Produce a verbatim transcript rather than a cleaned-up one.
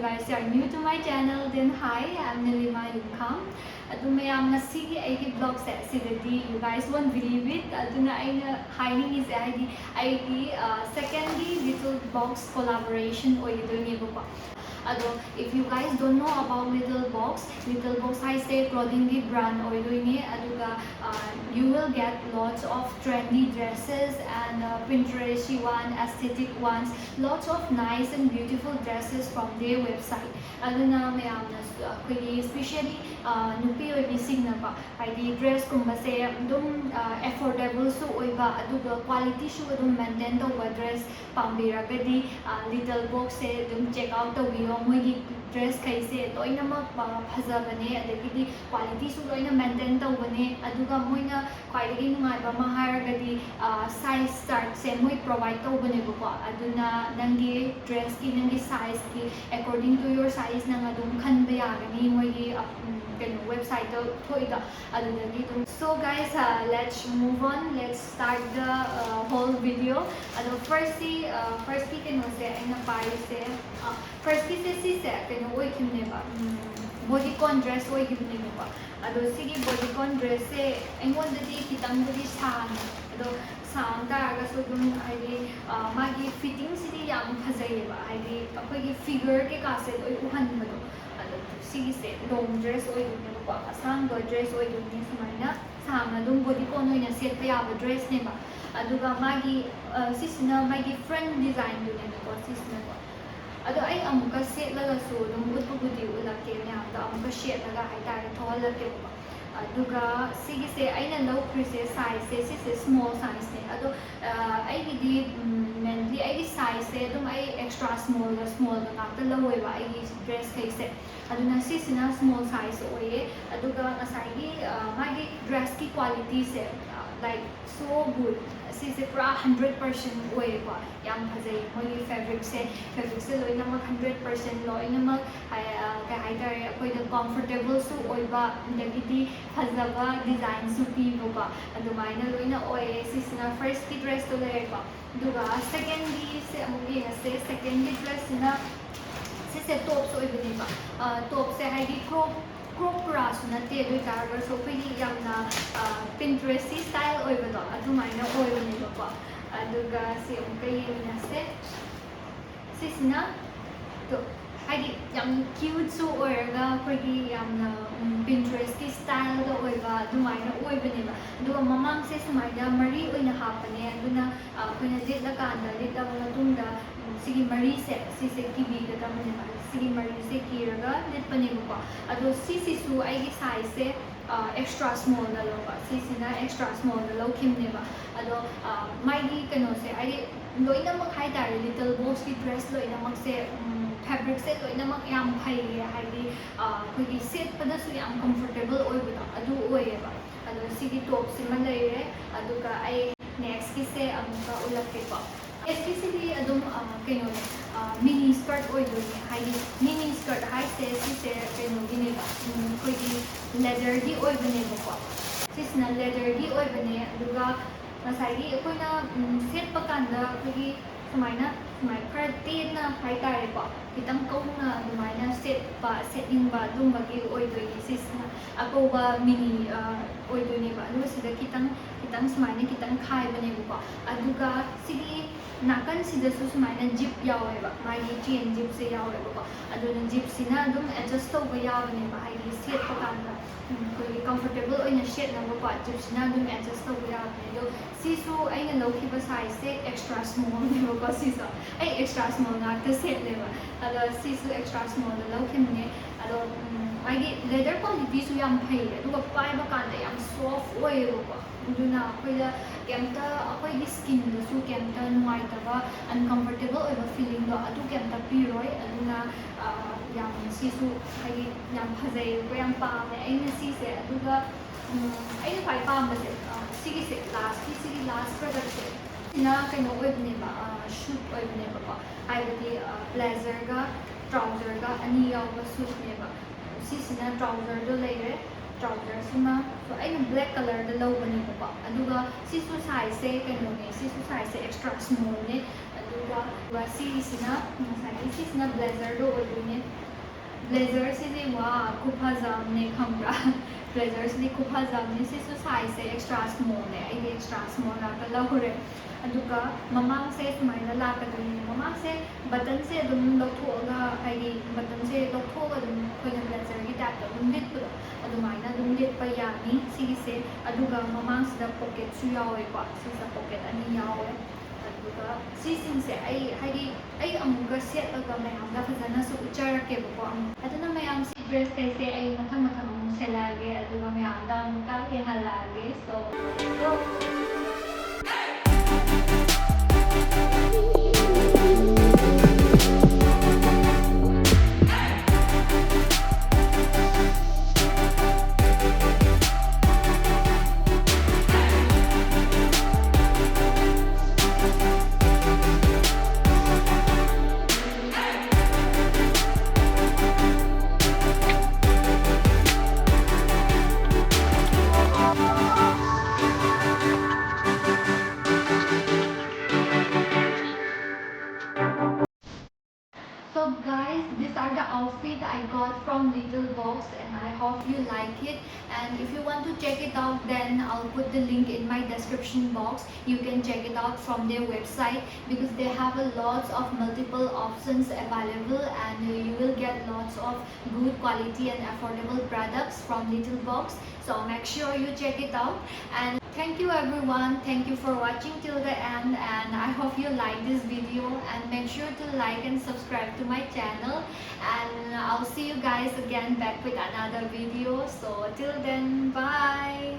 Guys, you are new to my channel, then hi, I'm Nilima Yumkham. ꯑꯗꯨ ꯃꯌꯥꯝ, ꯉꯁꯤꯒꯤ ꯑꯩꯒꯤ vlogꯁꯦ, ꯁꯤꯗꯗꯤ you guys won't believe it. ꯑꯗꯨꯅ ꯑꯩꯅ ꯍꯥꯏꯅꯤꯡꯉꯤꯁꯦ, ꯍꯥꯏꯗꯤ ꯑꯩꯒꯤ secondꯒꯤ Little Box collaboration ꯑꯣꯏꯒꯗꯣꯏꯅꯦꯕꯀꯣ꯫ ꯑꯗꯣ if you guys don't know about Little Box, Little Box ꯍꯥꯏꯁꯦ clothingꯒꯤ brand ꯑꯣꯏꯗꯣꯏꯅꯦ꯫ ꯑꯗꯨꯒ you will get lots of trendy dresses and Pinteresty one, aesthetic ones, lots of nice and beautiful dresses from their website. ꯑꯗꯨꯅ ꯃꯌꯥꯝꯅꯁꯨ, ꯑꯩꯈꯣꯏꯒꯤ especially ꯅꯨꯄꯤ ꯑꯣꯏꯕꯤꯁꯤꯡꯅꯀꯣ, ꯍꯥꯏꯗꯤ dressꯀꯨꯝꯕꯁꯦ ꯑꯗꯨꯝ affordableꯁꯨ ꯑꯣꯏꯕ, ꯑꯗꯨꯒ qualityꯁꯨ ꯑꯗꯨꯝ maintain ꯇꯧꯕ dress ꯄꯥꯝꯕꯤꯔꯒꯗꯤ Little Boxꯁꯦ ꯑꯗꯨꯝ check out ꯇꯧꯕꯤꯌꯣ꯫ ꯃꯣꯏꯒꯤ dressꯈꯩꯁꯦ ꯂꯣꯏꯅꯃꯛ ꯐꯖꯕꯅꯦ, ꯑꯗꯒꯤꯗꯤ qualityꯁꯨ ꯂꯣꯏꯅ maintain ꯇꯧꯕꯅꯦ꯫ ꯑꯗꯨꯒ ꯃꯣꯏꯅ ꯈ꯭ꯋꯥꯏꯗꯒꯤ ꯅꯨꯡꯉꯥꯏꯕ ꯑꯃ ꯍꯥꯏꯔꯒꯗꯤ size chartꯁꯦ ꯃꯣꯏ provide ꯇꯧꯕꯅꯦꯕꯀꯣ꯫ ꯑꯗꯨꯅ ꯅꯪꯒꯤ dressꯀꯤ, ꯅꯪꯒꯤ sizeꯀꯤ according to your size ꯅꯪ ꯑꯗꯨꯝ ꯈꯟꯕ ꯌꯥꯒꯅꯤ ꯃꯣꯏꯒꯤ ꯀꯩꯅꯣ websiteꯇ ꯊꯣꯛꯏꯗꯣ꯫ ꯑꯗꯨꯗꯒꯤ ꯑꯗꯨꯝ, so guys, let's move on, let's start the whole video. ꯑꯗꯣ firstꯁꯤ, firstꯀꯤ ꯀꯩꯅꯣꯁꯦ ꯑꯩꯅ ꯄꯥꯏꯔꯤꯁꯦ, firstꯀꯤꯁꯦ ꯁꯤꯁꯦ ꯀꯩꯅꯣ ꯑꯣꯏꯈꯤꯕꯅꯦꯕ, bodycon dress ꯑꯣꯏꯈꯤꯕꯅꯦꯕꯀꯣ꯫ ꯑꯗꯣ ꯁꯤꯒꯤ bodycon dressꯁꯦ ꯑꯩꯉꯣꯟꯗꯗꯤ ꯈꯤꯇꯪꯕꯨꯗꯤ ꯁꯥꯡꯉꯦ, ꯑꯗꯣ ꯁꯥꯡ ꯇꯥꯔꯒꯁꯨ ꯑꯗꯨꯝ ꯍꯥꯏꯗꯤ ꯃꯥꯒꯤ fittingꯁꯤꯗꯤ ꯌꯥꯝ ꯐꯖꯩꯌꯦꯕ, ꯍꯥꯏꯗꯤ ꯑꯩꯈꯣꯏꯒꯤ figure ꯀꯩꯀꯥꯁꯦ ꯂꯣꯏ ꯎꯍꯟꯕꯗꯣ꯫ ꯑꯗꯣ ꯁꯤꯒꯤꯁꯦ long dress ꯑꯣꯏꯗꯣꯏꯅꯦꯕꯀꯣ, ꯑꯁꯥꯡꯕ dress ꯑꯣꯏꯗꯣꯏꯅꯦ꯫ ꯁꯨꯃꯥꯏꯅ ꯁꯥꯡꯅ ꯑꯗꯨꯝ bodycon ꯑꯣꯏꯅ ꯁꯦꯠꯄ ꯌꯥꯕ dressꯅꯦꯕ꯫ ꯑꯗꯨꯒ ꯃꯥꯒꯤ ꯁꯤꯁꯤꯅ ꯃꯥꯒꯤ front designꯗꯨꯅꯦꯕꯀꯣ, ꯁꯤꯁꯤꯅꯀꯣ꯫ ꯑꯗꯣ ꯑꯩ ꯑꯃꯨꯛꯀ ꯁꯦꯠꯂꯒꯁꯨ ꯑꯗꯨꯝ ꯎꯠꯄꯕꯨꯗꯤ ꯎꯠꯂꯛꯀꯦ ꯃꯌꯥꯝꯗ, ꯑꯃꯨꯛꯀ ꯁꯦꯠꯂꯒ ꯍꯥꯏꯇꯥꯔꯦ, ꯊꯣꯛꯍꯜꯂꯛꯀꯦꯕꯀꯣ꯫ ꯑꯗꯨꯒ ꯁꯤꯒꯤꯁꯦ ꯑꯩꯅ ꯂꯧꯈ꯭ꯔꯤꯁꯦ sizeꯁꯦ, ꯁꯤꯁꯦ small sizeꯅꯦ꯫ ꯑꯗꯣ ꯑꯩꯒꯤꯗꯤ mainly ꯑꯩꯒꯤ sizeꯁꯦ ꯑꯗꯨꯝ ꯑꯩ extra smallꯒ smallꯒ ꯉꯥꯛꯇ ꯂꯧꯋꯦꯕ ꯑꯩꯒꯤ dressꯈꯩꯁꯦ꯫ ꯑꯗꯨꯅ ꯁꯤꯁꯤꯅ small size ꯑꯣꯏꯌꯦ꯫ ꯑꯗꯨꯒ ꯉꯁꯥꯏꯒꯤ ꯃꯥꯒꯤ dressꯀꯤ qualityꯁꯦ, like, so good꯫ ꯁꯤꯁꯦ ꯄꯨꯔꯥ hundred percent ꯑꯣꯏꯌꯦꯀꯣ꯫ ꯌꯥꯝ ꯐꯖꯩ ꯃꯣꯏꯒꯤ fabricꯁꯦ꯫ Fabricꯁꯦ ꯂꯣꯏꯅꯃꯛ hundred percent ꯂꯣꯏꯅꯃꯛ ꯀꯩ ꯍꯥꯏꯇꯥꯔꯦ, ꯑꯩꯈꯣꯏꯗ comfortableꯁꯨ ꯑꯣꯏꯕ, ꯑꯗꯒꯤꯗꯤ ꯐꯖꯕ designꯁꯨ ꯄꯤꯕꯀꯣ꯫ ꯑꯗꯨꯃꯥꯏꯅ ꯂꯣꯏꯅ ꯑꯣꯏꯌꯦ꯫ ꯁꯤꯁꯤꯅ firstꯀꯤ dressꯇꯣ ꯂꯩꯔꯦꯀꯣ꯫ ꯑꯗꯨꯒ secondꯒꯤꯁꯦ ꯑꯃꯨꯛ ꯌꯦꯡꯉꯁꯦ꯫ Secondꯒꯤ dressꯁꯤꯅ ꯁꯤ ꯁꯦ ꯇꯣꯞꯁ ꯑꯣꯏꯕꯅꯦꯕ꯫ ꯇꯣꯞꯁꯦ ꯍꯥꯏꯗꯤ ꯀ꯭ꯔꯣꯞ ꯀ꯭ꯔꯣꯞ ꯄꯨꯔꯥꯁꯨ ꯅꯠꯇꯦ, ꯑꯗꯨ ꯑꯣꯏꯇꯥꯔꯒꯁꯨ ꯑꯩꯈꯣꯏꯒꯤ ꯌꯥꯝꯅ ꯄꯤꯟꯇ꯭ꯔꯦꯁꯤ ꯁ꯭ꯇꯥꯏꯜ ꯑꯣꯏꯕꯗꯣ ꯑꯗꯨꯃꯥꯏꯅ ꯑꯣꯏꯕꯅꯦꯕꯀꯣ꯫ ꯑꯗꯨꯒ ꯁꯤ ꯑꯃꯨꯛꯀ ꯌꯦꯡꯃꯤꯟꯅꯁꯦ꯫ ꯁꯤꯁꯤꯅ ꯇꯣ- ꯍꯥꯏꯗꯤ ꯌꯥꯝ ꯀ꯭ꯌꯨꯠꯁꯨ ꯑꯣꯏꯔꯒ ꯑꯩꯈꯣꯏꯒꯤ ꯌꯥꯝꯅ ꯄꯤꯟꯇ꯭ꯔꯦꯁꯀꯤ ꯁ꯭ꯇꯥꯏꯜꯗ ꯑꯣꯏꯕ ꯑꯗꯨꯃꯥꯏꯅ ꯑꯣꯏꯕꯅꯦꯕ꯫ ꯑꯗꯨꯒ ꯃꯃꯥꯡꯁꯦ ꯁꯨꯃꯥꯏꯅ ꯃꯔꯤ ꯑꯣꯏꯅ ꯍꯥꯞꯄꯅꯦ꯫ ꯑꯗꯨꯅ ꯑꯩꯈꯣꯏꯅ ꯂꯤꯠꯂꯀꯥꯟꯗ, ꯂꯤꯠꯂꯕ ꯃꯇꯨꯡꯗ ꯁꯤꯒꯤ ꯃꯔꯤꯁꯦ, ꯁꯤꯁꯦ ꯀꯤꯕꯤꯒꯗꯕꯅꯦꯕ꯫ ꯁꯤꯒꯤ ꯃꯔꯤꯁꯦ ꯀꯤꯔꯒ ꯂꯤꯠꯄꯅꯦꯕꯀꯣ꯫ ꯑꯗꯣ ꯁꯤꯁꯤꯁꯨ ꯑꯩꯒꯤ ꯁꯥꯏꯖꯁꯦ ꯑꯦꯛꯁꯇ꯭ꯔꯥ ꯁ꯭ꯃꯣꯜꯗ ꯂꯧꯕ꯫ ꯁꯤꯁꯤꯅ ꯑꯦꯛꯁꯇ꯭ꯔꯥ ꯁ꯭ꯃꯣꯜꯗ ꯂꯧꯈꯤꯕꯅꯦꯕ꯫ ꯑꯗꯣ ꯃꯥꯒꯤ ꯀꯩꯅꯣꯁꯦ ꯍꯥꯏꯗꯤ ꯂꯣꯏꯅꯃꯛ ꯍꯥꯏꯇꯥꯔꯦ, ꯂꯤꯇꯜ ꯕꯣꯁꯀꯤ ꯗ꯭ꯔꯦꯁ ꯂꯣꯏꯅꯃꯛꯁꯦ, ꯐꯦꯕ꯭ꯔꯤꯛꯁꯦ ꯂꯣꯏꯅꯃꯛ ꯌꯥꯝ ꯐꯩꯌꯦ꯫ ꯍꯥꯏꯗꯤ ꯑꯩꯈꯣꯏꯒꯤ ꯁꯦꯠꯄꯗꯁꯨ ꯌꯥꯝ ꯀꯝꯐꯣꯔꯇꯦꯕꯜ ꯑꯣꯏꯕꯗꯣ ꯑꯗꯨ ꯑꯣꯏꯌꯦꯕ꯫ ꯑꯗꯣ ꯁꯤꯒꯤ ꯇꯣꯞꯁꯤꯃ ꯂꯩꯔꯦ꯫ ꯑꯗꯨꯒ ꯑꯩ ꯅꯦꯛꯁꯀꯤꯁꯦ ꯑꯃꯨꯛꯀ ꯎꯠꯂꯛꯀꯦꯀꯣ꯫ ꯅꯦꯛꯁꯀꯤꯁꯤꯗꯤ ꯑꯗꯨꯝ ꯀꯩꯅꯣꯅꯦ, ꯃꯤꯅꯤ ꯁ꯭ꯀꯔꯠ ꯑꯣꯏꯗꯣꯏꯅꯦ꯫ ꯍꯥꯏꯗꯤ ꯃꯤꯅꯤ ꯁ꯭ꯀꯔꯠ ꯍꯥꯏꯁꯦ ꯁꯤꯁꯦ ꯀꯩꯅꯣꯒꯤꯅꯦꯕ, ꯑꯩꯈꯣꯏꯒꯤ ꯂꯦꯗꯔꯒꯤ ꯑꯣꯏꯕꯅꯦꯕꯀꯣ꯫ ꯁꯤꯁꯤꯅ ꯂꯦꯗꯔꯒꯤ ꯑꯣꯏꯕꯅꯦ꯫ ꯑꯗꯨꯒ ꯉꯁꯥꯏꯒꯤ ꯑꯩꯈꯣꯏꯅ ꯁꯦꯠꯄ ꯀꯥꯟꯗ ꯑꯩꯈꯣꯏꯒꯤ ꯁꯨꯃꯥꯏꯅ ꯁꯨꯃꯥꯏꯅ ꯈꯔ ꯇꯦꯟꯅ ꯍꯥꯏꯇꯥꯔꯦꯀꯣ, ꯈꯤꯇꯪ ꯀꯧꯅ ꯑꯗꯨꯃꯥꯏꯅ ꯁꯦꯠꯄ, ꯁꯦꯠꯅꯤꯡꯕ ꯑꯗꯨꯝꯕꯒꯤ ꯑꯣꯏꯗꯣꯏꯅꯦ꯫ ꯁꯤꯁꯤꯅ ꯑꯀꯧꯕ ꯃꯤꯅꯤ ꯑꯣꯏꯗꯣꯏꯅꯦꯕ꯫ ꯑꯗꯨꯒ ꯁꯤꯗ ꯈꯤꯇꯪ ꯈꯤꯇꯪ ꯁꯨꯃꯥꯏꯅ ꯈꯤꯇꯪ ꯈꯥꯏꯕꯅꯦꯕꯀꯣ꯫ ꯑꯗꯨꯒ ꯁꯤꯒꯤ ꯅꯥꯀꯟꯁꯤꯗꯁꯨ ꯁꯨꯃꯥꯏꯅ ꯖꯤꯞ ꯌꯥꯎꯋꯦꯕ, ꯃꯥꯒꯤ ꯆꯦꯟ ꯖꯤꯞꯁꯦ ꯌꯥꯎꯋꯦꯕꯀꯣ꯫ ꯑꯗꯨꯅ ꯖꯤꯞꯁꯤꯅ ꯑꯗꯨꯝ ꯑꯦꯗꯖꯁ ꯇꯧꯕ ꯌꯥꯕꯅꯦꯕ, ꯍꯥꯏꯗꯤ ꯁꯦꯠꯄ ꯀꯥꯟꯗ ꯑꯩꯈꯣꯏꯒꯤ ꯀꯝꯐꯣꯔꯇꯦꯕꯜ ꯑꯣꯏꯅ ꯁꯦꯠꯅꯕꯀꯣ꯫ ꯖꯤꯞꯁꯤꯅ ꯑꯗꯨꯝ ꯑꯦꯗꯖꯁ ꯇꯧꯕ ꯌꯥꯕꯅꯦ꯫ ꯑꯗꯣ ꯁꯤꯁꯨ ꯑꯩꯅ ꯂꯧꯈꯤꯕ ꯁꯥꯏꯖꯁꯦ ꯑꯦꯛꯁꯇ꯭ꯔꯥ ꯁ꯭ꯃꯣꯜꯅꯦꯕꯀꯣ꯫ ꯁꯤꯁꯨ ꯑꯩ ꯑꯦꯛꯁꯇ꯭ꯔꯥ ꯁ꯭ꯃꯣꯜ ꯉꯥꯛꯇ ꯁꯦꯠꯂꯦꯕ꯫ ꯑꯗꯣ ꯁꯤꯁꯨ ꯑꯦꯛꯁꯇ꯭ꯔꯥ ꯁ꯭ꯃꯣꯜꯗ ꯂꯧꯈꯤꯕꯅꯦ꯫ ꯑꯗꯣ ꯃꯥꯒꯤ ꯂꯦꯗꯔ ꯀ꯭ꯋꯥꯂꯤꯇꯤꯁꯨ ꯌꯥꯝ ꯐꯩ, ꯑꯗꯨꯒ ꯄꯥꯏꯕ ꯀꯥꯟꯗ ꯌꯥꯝ ꯁꯣꯐ ꯑꯣꯏꯌꯦꯕꯀꯣ꯫ ꯑꯗꯨꯅ ꯑꯩꯈꯣꯏꯗ ꯀꯩꯝꯇ, ꯑꯩꯈꯣꯏꯒꯤ ꯁ꯭ꯀꯤꯟꯗꯁꯨ ꯀꯩꯝꯇ ꯅꯨꯡꯉꯥꯏꯇꯕ, ꯑꯟꯀꯝꯐꯣꯔꯇꯦꯕꯜ ꯑꯣꯏꯕ ꯐꯤꯂꯤꯡꯗꯣ ꯑꯗꯨ ꯀꯩꯝꯇ ꯄꯤꯔꯣꯏ꯫ ꯑꯗꯨꯅ ꯌꯥꯝ, ꯁꯤꯁꯨ ꯍꯥꯏꯗꯤ ꯌꯥꯝ ꯐꯖꯩꯌꯦꯕꯀꯣ, ꯌꯥꯝ ꯄꯥꯝꯃꯦ ꯑꯩꯅ ꯁꯤꯁꯦ꯫ ꯑꯗꯨꯒ ꯑꯩꯅ ꯈ꯭ꯋꯥꯏ ꯄꯥꯝꯕꯁꯦ ꯁꯤꯒꯤꯁꯦ, ꯂꯥꯁꯀꯤ, ꯁꯤꯒꯤ ꯂꯥꯁ ꯄ꯭ꯔꯗꯛꯁꯦ, ꯁꯤꯅ ꯀꯩꯅꯣ ꯑꯣꯏꯕꯅꯦꯕ, ꯁꯨꯠ ꯑꯣꯏꯕꯅꯦꯕꯀꯣ꯫ ꯍꯥꯏꯕꯗꯤ ꯕ꯭ꯂꯦꯖꯔꯒ ꯇ꯭ꯔꯥꯎꯖꯔꯒ ꯑꯅꯤ ꯌꯥꯎꯕ ꯁꯨꯠꯅꯦꯕ꯫ ꯁꯤꯁꯤꯅ ꯇ꯭ꯔꯥꯎꯖꯔꯗꯣ ꯂꯩꯔꯦ꯫ ꯇ꯭ꯔꯥꯎꯖꯔꯁꯤꯃ ꯑꯩꯅ ꯕ꯭ꯂꯦꯛ ꯀꯂꯔꯗ ꯂꯧꯕꯅꯦꯕꯀꯣ꯫ ꯑꯗꯨꯒ ꯁꯤꯁꯨ ꯁꯥꯏꯖꯁꯦ ꯀꯩꯅꯣꯅꯦ, ꯁꯤꯁꯨ ꯁꯥꯏꯖꯁꯦ ꯑꯦꯛꯁꯇ꯭ꯔꯥ ꯁ꯭ꯃꯣꯜꯅꯦ꯫ ꯑꯗꯨꯒ ꯁꯤꯁꯤꯅ, ꯉꯁꯥꯏꯒꯤ ꯁꯤꯁꯤꯅ blazer ꯗꯣ ꯑꯣꯏꯗꯣꯏꯅꯦ꯫ Blazer ꯁꯤꯗꯤ ꯋꯥ ꯈꯨꯐꯖ ꯑꯃꯅꯦ, ꯈꯪꯕ꯭ꯔꯥ? Blazer ꯁꯤꯗꯤ ꯈꯨꯐꯖ ꯑꯃꯅꯦ꯫ ꯁꯤꯁꯨ size ꯁꯦ extra small ꯅꯦ, ꯑꯩꯗꯤ extra small ꯉꯥꯛꯇ ꯂꯧꯔꯦ꯫ ꯑꯗꯨꯒ ꯃꯃꯥꯡꯁꯦ ꯁꯨꯃꯥꯏꯅ ꯂꯥꯛꯀꯗꯣꯏꯅꯦ꯫ ꯃꯃꯥꯡꯁꯦ button ꯁꯦ ꯑꯗꯨꯝ ꯂꯧꯊꯣꯛꯑꯒ, ꯍꯥꯏꯗꯤ button ꯁꯦ ꯂꯧꯊꯣꯛꯑꯒ ꯑꯗꯨꯝ ꯑꯩꯈꯣꯏꯅ blazer ꯒꯤ type ꯇ ꯑꯗꯨꯝ ꯂꯤꯠꯄꯗꯣ, ꯑꯗꯨꯃꯥꯏꯅ ꯑꯗꯨꯝ ꯂꯤꯠꯄ ꯌꯥꯅꯤ ꯁꯤꯒꯤꯁꯦ꯫ ꯑꯗꯨꯒ ꯃꯃꯥꯡꯁꯤꯗ pocket ꯁꯨ ꯌꯥꯎꯋꯦꯀꯣ, ꯁꯤꯁꯤꯗ pocket ꯑꯅꯤ ꯌꯥꯎꯋꯦ꯫ ꯑꯗꯨꯒ ꯁꯤꯁꯤꯡꯁꯦ ꯑꯩ, ꯍꯥꯏꯗꯤ, ꯑꯩ ꯑꯃꯨꯛꯀ ꯁꯦꯠꯂꯒ ꯃꯌꯥꯝꯗ ꯐꯖꯅꯁꯨ ꯎꯠꯆꯔꯛꯀꯦꯕꯀꯣ꯫ ꯑꯃꯨꯛ, ꯑꯗꯨꯅ ꯃꯌꯥꯝ, ꯁꯤ dress ꯈꯩꯁꯦ ꯑꯩ ꯃꯊꯪ ꯃꯊꯪ ꯑꯃꯨꯛ ꯁꯦꯠꯂꯛꯑꯒꯦ, ꯑꯗꯨꯒ ꯃꯌꯥꯝꯗ ꯑꯃꯨꯛꯀ ꯌꯦꯡꯍꯜꯂꯛꯑꯒꯦ꯫ So, let's go! So guys, these are the outfit I got from Little Box, and I hope you like it. And if you want to check it out, then I'll put the link in my description box. You can check it out from their website, because they have a lots of multiple options available, and uh, you will get lots of good quality and affordable products from Little Box. So make sure you check it out. And thank you everyone. Thank you for watching till the end, and I hope you like this video, and make sure to like and subscribe to my channel, and I'll see you guys again back with another video. So till then, bye.